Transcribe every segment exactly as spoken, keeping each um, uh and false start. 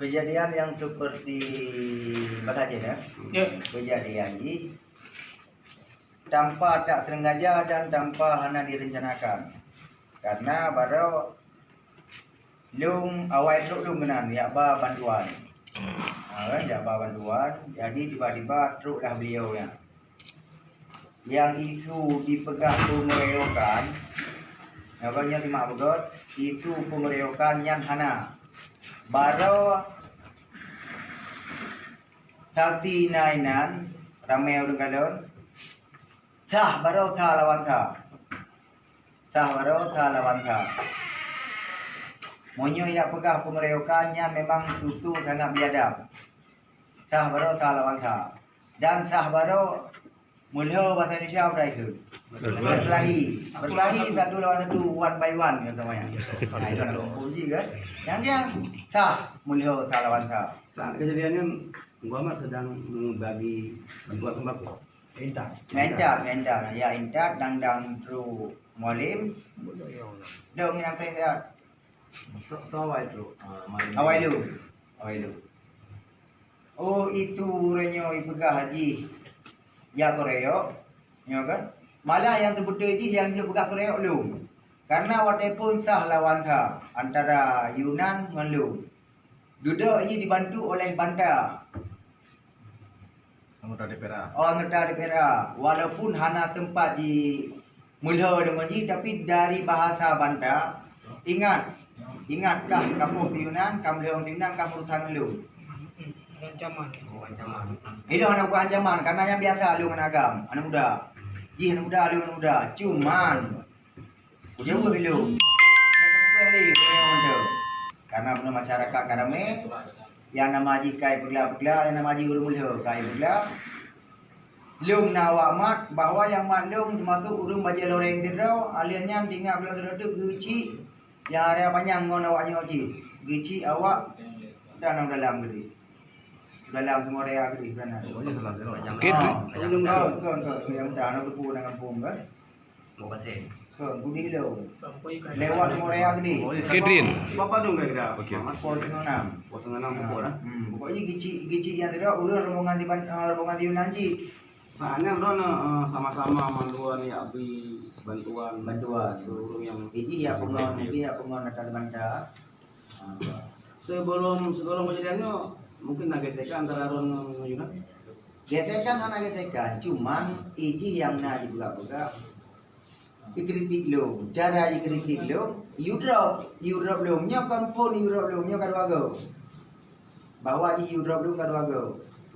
Kejadian yang seperti bahasa Cina, ya. Kejadian jih tanpa tak sengaja dan tanpa hana direncanakan. Karena baroe lôn awai trok lôn keunan jak ba bantuan. Ha, kan, jak ba bantuan, jadi tiba-tiba troklah beliau nyan. Nyang isu jipeugah peungeroyokan, nyoe nyan simak beugöt, isu peungeroyokan nyan hana. Baroe saksi na inan, ramé ureuëng kalon, sah baroe sah lawan sah. Sah baroe sah lawan sah. Meunyoe jak peugah peungeroyokan nyan memang tutoe sangat biadab. Sah baroe sah lawan sah. Dan sah baroe meulhö bahasa Indonesia udah ikut. Berkelahi. Berkelahi satu lawan satu, one by one kata maya. Nah, itu nak kumpul ji kan. Yang dia sah meulhö sah lawan sah. Saat kejadian nyan, Muhammad sedang membagi bantuan sembako. Intat. Intat, intat. Ya, intat dang-dang tru mualim. Dong nginan preh ya. Sawai tru. Awai lu. Awai lu. Oh, itu uroe nyoe ipeugah jih ya keroyok, nyoe kan? Malah nyang teubeutôi jih nyang jipeugah keroyok lôn. Karena watée phon sah lawan sah antara Yunan ngon lôn. Dudoe jih dibantu oleh Banta. Anggota D P R A. Oh, anggota D P R A. Walaupun hana sempat di meulhö deungon jih, tapi dari bahasa Banta, ingat, ingat kah kamoe Yunan, kamoe Yunan, kamoe urusan lôn. Ancaman. Oh, ancaman. Ilôn hana bukan ancaman, karena nyang biasa lôn aneuk agam, aneuk muda. Jih aneuk muda, lôn aneuk muda. Cuman, Ujong pun milu. Karena beuna masyarakat ka ramé, nyang nama jih kai peugla-peugla, nyang nama jih ureuëng mulia kai peugla. Lôn na awak mat bahwa nyang mat lôn teumasuk ureuëng bajée loreng sidroe, alheuh nyan tinggai bulan sidroe teuk geuchik nyang area panyang ngon awak nyoe jih. Geuchik awak dan dalam geude. Dalam semua area geude. Oke, kon kon kon nyang muda na kupu na kampung kan. Bukit Pasir. Ke, Budi Hilau. Lewat Morea Gede. Kedrin. Bapak dong kira-kira. Oke. Pol Senenam. Pol Senenam, ah, pukul, ah. Hmm, pokoknya gicik, gicik yang tidak, udah rombongan di Ban-, eh, rombongan di Yunan cik. Soalnya, bro, nah, eh, sama-sama manduan ya, beri bantuan. Bantuan. Ke urung yang iji ya, pengon, iji ya, pengon atas banda. Sebelum, sebelum kejadian nyoe, mungkin na gesekan antara Ron ngon Yunan? Gesekan hana gesekan, cuman ijih nyang na jipeugah-peugah, jikritik lôn. Cara jikritik lôn, Europe, Europe lôn nyoe kan phon Europe lôn nyoe ka dua go. Bahwa jih Europe lôn ka dua go.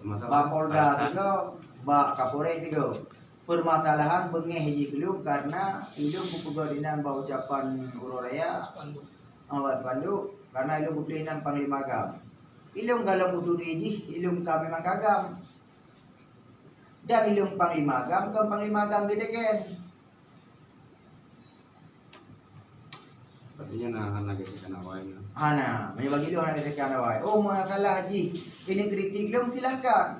Bak Polda sigo, bak Kapolres sigo. Permasalahan beungéh jih keu lôn karena ulôn kupeugah dinan bak ucapan uroe raya, awak bandum, karena ilôn kutuléh nan Panglima GAM. Ilôn galom kuturi jih, ilôn ka memang ka GAM. Dan ilôn Panglima GAM, kon Panglima GAM geudegen. Artinya na hana gesekan awai na. Hana, meunyoe bagi lôn hana gesekan awai. Oh, masalah jih, ini kritik lôn silahkan.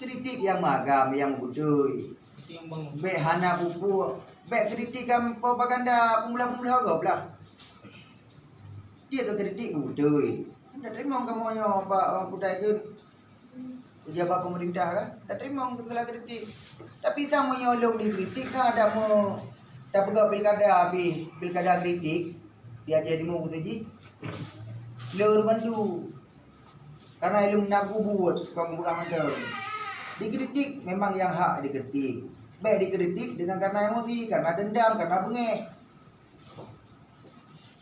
Kritik nyang magam, nyang beutôi. Kritik nyang bangun. Bék hana pupuk, bék kritik nyang propaganda peumulah-peumulah gob lah. Dia tu kritik beutôi. Dah terima kamu nyoe bak orang putih tu. Pejabat pemerintah kan, dah terima segala kritik. Tapi sama nyolong dikritik kan ada mau tak pegang pilkada habis, pilkada kritik dia jadi mau kata ji. Lor bantu. Karena ilmu nak buat kau bukan macam. Dikritik memang yang hak dikritik. Baik dikritik dengan karena emosi, karena dendam, karena bengek.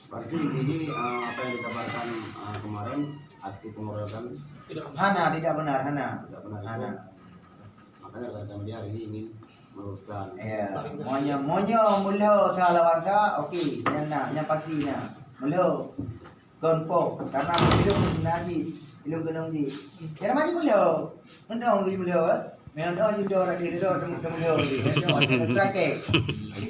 Berarti intinya, eh, apa yang dikabarkan, eh, kemarin, aksi pengeroyokan? Tidak. Hana, tidak benar, hana. Tidak benar itu. Hana. Makanya rekan-rekan media hari ini ingin meluruskan. Ya, monyong, monyong, mulo, salah warsa, oke, nyan na, nyan pasti na. Mulo. Kon po, karena ilung na ji, ilung keunong ji. Ya nama ji mulo. Keunong ji mulo, eh. Memang dah ji mulo, dah di mulo, dah mulo ji. Praktek.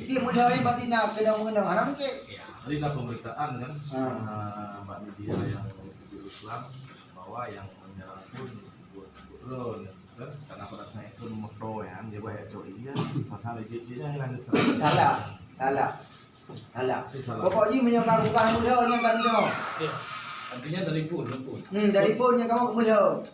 Di mulo ni pasti na keunong-keunong, anak mungkin. Ya, tadi dah pemberitaan kan, ah, bak media yang di Islam bahwa yang menyerang pun sebut-sebut drone, kan? Karena pada saat itu motor ya, dia buat cok dia, padahal dia dia hilang. Salah, salah. Salah. Pokok jih meunyoe ka bukan muda, nyan ka muda. Ya. Artinya dari phôn, dari phôn. Hmm, dari phôn nyang kamoe meulhô.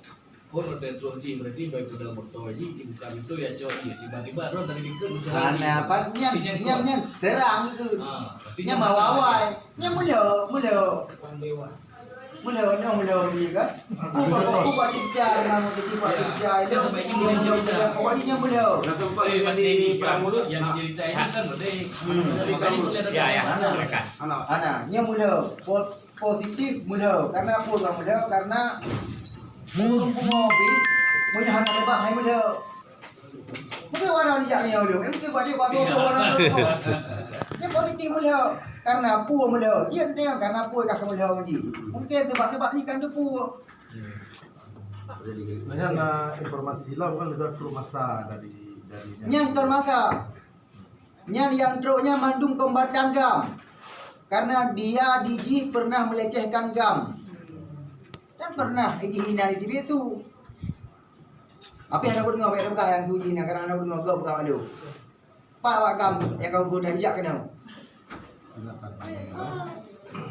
Phôn udah terus ji, berarti baik pada motor ji, bukan itu ya, cok ji. Tiba-tiba roh dari dikeue usaha. Hana ji. Apa? Nyan, nyan, nyan. Terang itu. Ah, berarti nyan nyan bawa terang. Awai. Nyan meulhô, meulhô. Meulhô, nyan meulhô ji kan? Bukan, bukan, bukan cicak, nama kecil bukan cicak. Ya, itu, sampai itu, itu, itu. Pokoknya nyan meulhô. Dah sempat jadi perang mulut. Yang cerita ini kan, berarti. Hmm. Jadi perang mulut. Ya, ya. Hana. Hana. Hana. Nyan meulhô. Po-, positif meulhô. Karena apa ureueng meulhô? Karena ureueng pungo pih, meunyoe hana leubah hai meulhô. Mungkin orang jak nyoe dulu. Mungkin buat dia buat tu, tu orang tu. Dia positif meulhô. Karena apa meulhô? Dia enteng karena apa ka meulhô ji. Mungkin sebab-sebab ni kan tu apa. Sebenarnya na informasi lom kan udah trok masa dari, dari nyan. Nyan trok masa. Nyan nyang trok nyan mandum kombatan GAM. Karena dia di jih pernah melecehkan GAM. Dan pernah di jih hina di T V tu. Tapi hana kudeungoe, bèk peugah nyang tu jih na, karena hana kudeungoe, gob peugah malu. Pak awak GAM nyang ka ubu dan jak keunoe.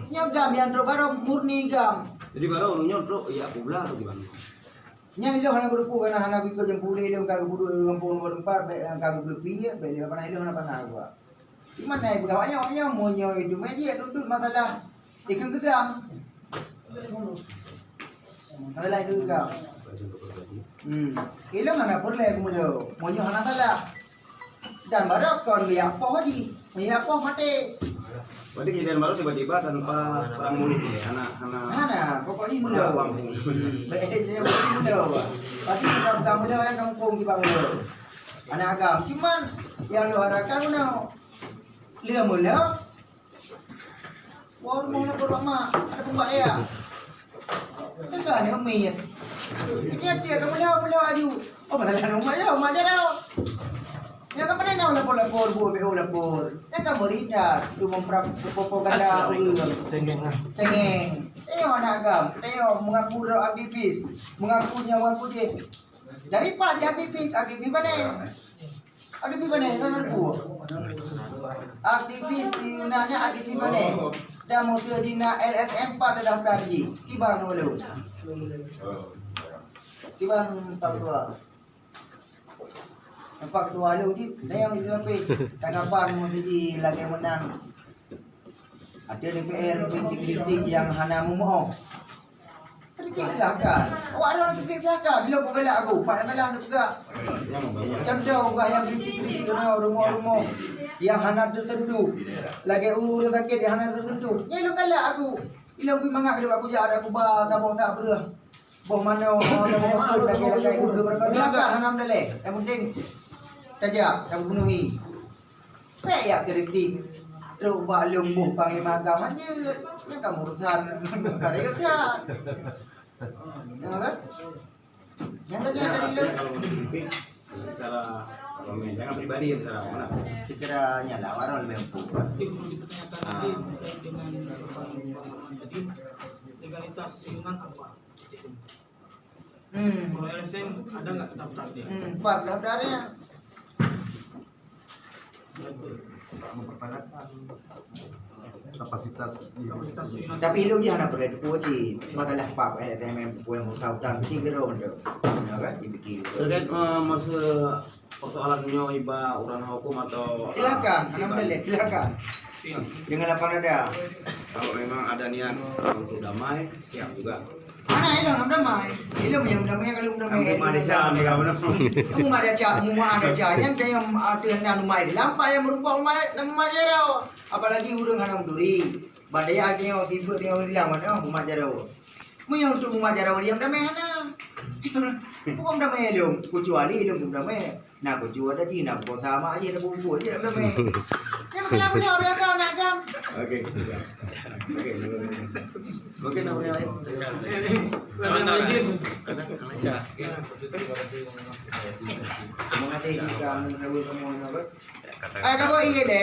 Nyoe GAM nyang trok baroe murni GAM. Jadi baroe nyoe trok ya pula tu gimana? Nyan ilôn hana kuteupeu, karena hana kuikot nyang pulé ilôn ka geubuduek di gampông nomor empat, bèk ka geubeuleupie, bèk lé hana ilôn hana pana geuba. Di mana ibu awak nyoe, awak nyoe meunyoe itu media tuntut masalah ikeu GAM. Masalah ikeu GAM. Hmm. Ilôn hana peureulèe keumeulhô, meunyoe hana salah. Dan baroe kon geujak poh jih. Meunyoe poh maté. Berarti kejadian baru tiba-tiba tanpa perang mulut ni, hana, hana. Hana, pokok jih meulhô. Hana perang mulut. Baik, dia pokok jih meulhô. Berarti kita pegang meulhô, yang kampung kiban meulhô. Aneuk agam. Cuman, yang lu harapkan meulhô. Lheueh meulhô, wah, rumoh na beurama, ada peumbak ya. Teuka ni umi. Ini dia ke meulhô, meulhô aju. Oh, masalah ni mak ya, mak ya tau. Nyang ka pandai na lapor-lapor, bu B O lapor. Nyang ka berita, tu mempra-, propaganda ureueng. Cengeng lah. Cengeng. Eh, aneuk agam. Eh, mengaku droe aktivis. Mengaku nyawa ku je. Dari pak je aktivis, aktivis mana? Aktivis mana? Sana aku. Aktivis di mana aktivis mana? Dan musuh di na L S M empat dah daftar ji. Tiba dulu. Tiba tak keluar. Nampak ketua lu di, dah yang itu sampai. Tanggapan mau jadi lagi menang. Ada D P R kritik-kritik yang hana memoh. Kritik silakan. Awak ada kritik silakan. Bila aku galak aku, Pak yang telah nak pegang. Contoh, orang yang kritik-kritik orang rumah-rumah yang hana tersentuh. Lagi urus sakit yang hana tersentuh. Ni lu galak aku. Ilong pi mangat dia aku jak aku ba tabok tak berah. Boh mano, oh, dah boh pun lagi-lagi gugur berkat. Silakan, hana mendaleh. Yang penting, tajak, dah memenuhi. Pek ya kritik. Trok bak lôn boh panglima agama je. Yang kamu urusan, tak ada urusan. Ya kan? Yang tak jadi dari lôn. Kalau kritik, secara komen, jangan pribadi, secara mana? Secara nyala, orang lebih empuk. Itu dipertanyakan lagi terkait dengan, ah, tadi, legalitas Yunan apa? Hmm. Kalau L S M ada nggak daftar dia? Hmm, empat belas daftar ya. Mempertanyakan kapasitas, iya. Kapasitas Yunan. Tapi ilong dia hana pernah dipukul cit. Masalah pap, L S M M, pukul yang utang-utang, bikin gerong tu. Ya kan? Dibikin. Terkait, eh, masa persoalan nyoe iba urang hukum atau, silakan, ah, alhamdulillah, silakan. Siap. Dengan lapang dada. Kalau memang ada niat untuk damai, siap juga. Mana ilong nak damai? Ilong yang damai kalau damai. Yang rumah desa, yang rumah desa. Yang rumah desa, yang ada yang, ah, tu yang nak rumah itu. Lampai yang merupakan rumah, rumah jero. Apalagi urang hana duri. Badai akhirnya tiba tengah Islam mana rumah jero. Meunyoe untuk meungaja ureueng damé hana. Bukan damé lom, kecuali lom damé. Na kucue ada jih, na kukosa mak jih, na bubur jih damé. Nyan meukeunong-keunong biasa nak jam. Oke. Oke. Oke, nama dia. Mengerti jika mengetahui kamu apa? Eh, kamu ingat deh.